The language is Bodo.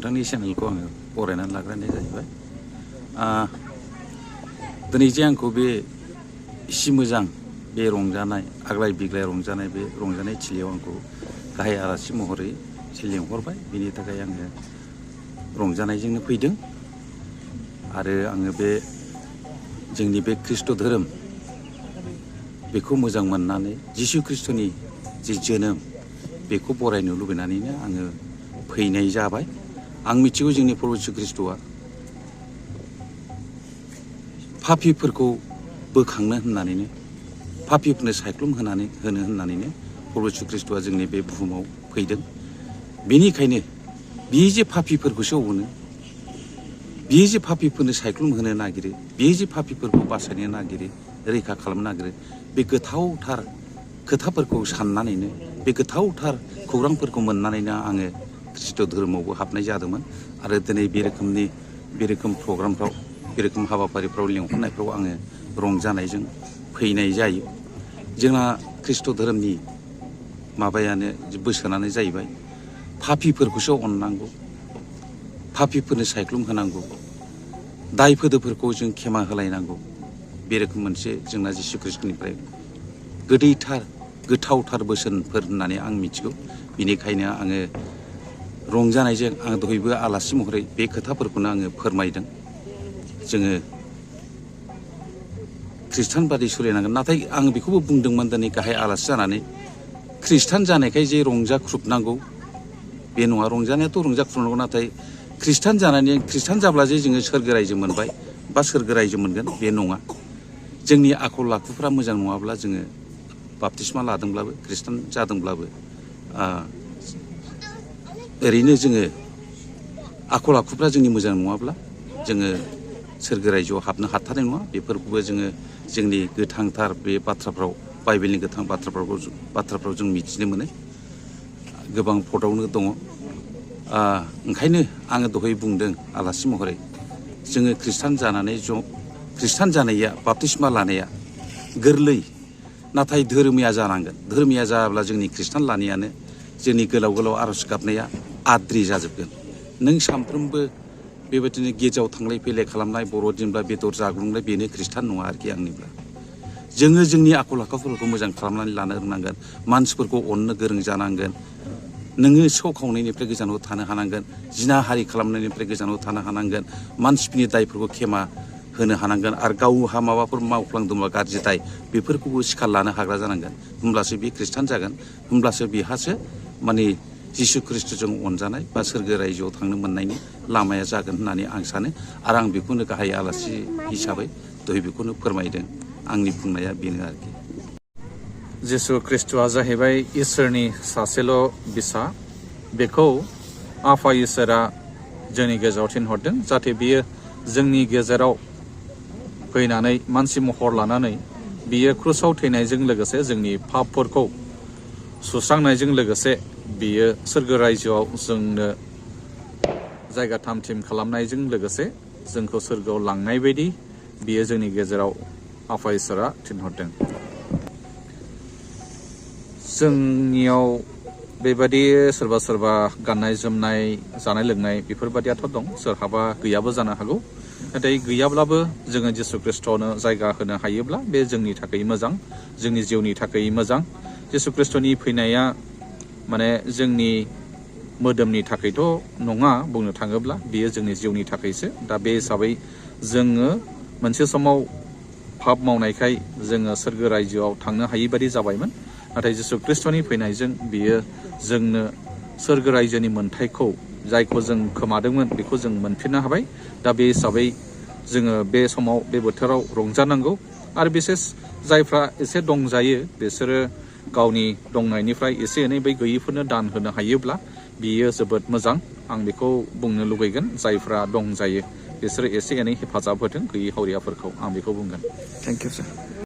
नोंथांनि चेनेलखौ आङो बरायनानै लाग्रोनाय जाहैबाय। दिनै जे आंखौ बे इसे मोजां बे रंजानाय आग्लाय बिग्लाय रंजानाय बे रंजानाय थिलियाव आंखौ गाहाय आलासि महरै लिंहरबाय, बेनि थाखाय आङो रंजानायजोंनो फैदों। आरो आङो बे जोंनि बे ख्रिस्ट' धोरोम बेखौ मोजां मोननानै जिसु ख्रिस्ट'नि जि जोनोम बेखौ बरायनो लुबैनानैनो आङो फैनाय जाबाय। आं मिथिगौ जोंनि प्रभु जिसु ख्रिस्ट'आ पापीफोरखौ बोखांनो होननानैनो, पापीफोरनो सायख्लुम होनो होननानैनो प्रभु जिसु ख्रिस्ट'आ जोंनि बे बुहुमाव फैदों। बेनिखायनो बियो जे पापीफोरखौसो अनो, बियो जे पापीफोरनो सायख्लुम होनो नागिरो, बियो जे पापीफोरखौ बासायनो नागिरो, रैखा खालामनो नागिरो, बे गोथावथार खोथाफोरखौ साननानैनो, बे गोथावथार खौरांफोरखौ मोननानैनो आङो ख्रिस्ट' धोरोमावबो हाबनाय जादोंमोन। आरो दिनै बे रोखोम प्रग्रामफ्राव, बे रोखोम हाबाफारिफ्राव लिंहरनायफ्राव आङो रंजानायजों फैनाय जायो। जोंना ख्रिस्ट' धोरोमनि माबायानो बोसोनानो जाहैबाय पापीफोरखौसो अननांगौ, पापीफोरनो सायख्लुम होनांगौ, दाय फोदोफोरखौ जों खेमा होलायनांगौ। बे रोखोम मोनसे जोंना जिसु ख्रिस्ट'निफ्राय गोथावथार बोसोनफोर होननानै आं मिथिगौ। बेनिखायनो आङो रंजानायजों, आं दहायबो आलासि महरै बे खोथाफोरखौनो आङो फोरमायदों। जोङो ख्रिस्टान बादि सोलिनांगोन। नाथाय आं बेखौबो बुंदोंमोन दिनै गाहाय आलासि जानानै, ख्रिस्टान जानायखाय जे रंजाख्रुबनांगौ बे नङा। रंजानायाथ' रंजाख्रुबनांगौ, नाथाय ख्रिस्टान जाब्ला जे जोङो सोरगो रायजो मोनबाय बा सोरगो रायजो मोनगोन बे नङा। जोंनि आखल आखुफ्रा मोजां नङाब्ला, जोङो बाप्तिस्मा लादोंब्लाबो, ख्रिस्टान जादोंब्लाबो, ओरैनो जोङो आखल आखुफ्रा जोंनि मोजां नङाब्ला जोङो सोरगो रायजोआव हाबनो हाथारनाय नङा। बेफोरखौबो जोङो जोंनि गोथांथार बे बाथ्राफ्राव, बाइबेलनि गोथां बाथ्राफ्राव जों मिथिनो मोनो। गोबां पदआवनो दङ। ओंखायनो आङो दहाय बुंदों आलासि महरै, जोङो ख्रिस्टान जानाया, बाप्तिस्मा लानाया गोरलै, नाथाय धोरोमिया जानांगोन। धोरोमिया जायाब्ला जोंनि ख्रिस्टान लानायानो, जोंनि गोलाव गोलाव आर'ज गाबनाया आद्रि जाजोबगोन। नों सानफ्रोमबो बेबायदिनो गिर्जायाव थांलाय फैलाय खालामनाय, बर'दिनब्ला बेदर जाग्लुंनाय, बेनो ख्रिस्टान नङा आरोखि आंनिब्ला। जोङो जोंनि आखल आखुफोरखौ मोजां खालामनानै लानो रोंनांगोन, मानसिफोरखौ अननो गोरों जानांगोन। नोङो सिखाव खावनायनिफ्राय गोजानाव थानो हानांगोन, जिनाहारि खालामनायनिफ्राय गोजानाव थानो हानांगोन, मानसिफोरनि दायफोरखौ खेमा होनो हानांगोन, आरो गावहा माबाफोर मावफ्लांदोंबा गाज्रि दाय, बेफोरखौबो सिखार लानो हाग्रा जानांगोन। होमब्लासो बे ख्रिस्टान जागोन, होमब्लासो बेहासो माने जिसु ख्रिस्ट'जों अनजानाय बा सोरगो रायजोआव थांनो मोननायनि लामाया जागोन होननानै आं सानो। आरो आं बेखौनो गाहाय आलासि हिसाबै दहाय बेखौनो फोरमायदों। आंनि बुंनाया बेनो आरोखि। जिसु ख्रिस्ट'आ जाहैबाय इसोरनि सासेल' बिसा। बेखौ आफा इसोरा जोंनि गेजेराव थिनहरदों, जाहाथे बियो जोंनि गेजेराव फैनानै मानसि महर लानानै बियो क्रुसाव थैनायजों लोगोसे जोंनि पापफोरखौ सुस्रांनायजों लोगोसे बियो सोरगो रायजोआव जोंनो जायगा थाम-थिम खालामनायजों लोगोसे जोंखौ सोरगोआव लांनाय बायदि बियो जोंनि गेजेराव आफा इसोरा थिनहरदों। जोंनियाव बेबादि सोरबा सोरबा गाननाय जोमनाय, जानाय लोंनाय बेफोरबादियाथ' दं, सोरहाबा गैयाबो जानो हागौ। नाथाय गैयाब्लाबो जोङो जिसु ख्रिस्ट'नो जायगा होनो हायोब्ला बे जोंनि थाखाय मोजां, जोंनि जिउनि थाखाय मोजां। जिसु ख्रिस्ट'नि फैनाया माने जोंनि मोदोमनि थाखायथ' नङा, बुंनो थाङोब्ला बेयो जोंनि जिउनि थाखायसो। दा बे हिसाबै जोङो मोनसे समाव पाप मावनायखाय जोङो सोरगो रायजोआव थांनो हायि बादि जाबायमोन। नाथाय जिसु ख्रिस्ट'नि फैनायजों बियो जोंनो सोरगो रायजोनि मोन्थायखौ, जायखौ जों खोमादोंमोन, बेखौ जों मोनफिननो हाबाय। दा बे हिसाबै जोङो बे समाव, बे बोथोराव रंजानांगौ। आरो बिसेस जायफ्रा एसे दंजायो, बिसोरो गावनि दंनायनिफ्राय एसे एनै बै गैयिफोरनो दान होनो हायोब्ला बियो जोबोद मोजां। आं बेखौ बुंनो लुबैगोन, जायफ्रा दंजायो बिसोरो एसे एनै हेफाजाब होथों गैयि हावरियाफोरखौ, आं बेखौ बुंगोन। Thank you sir.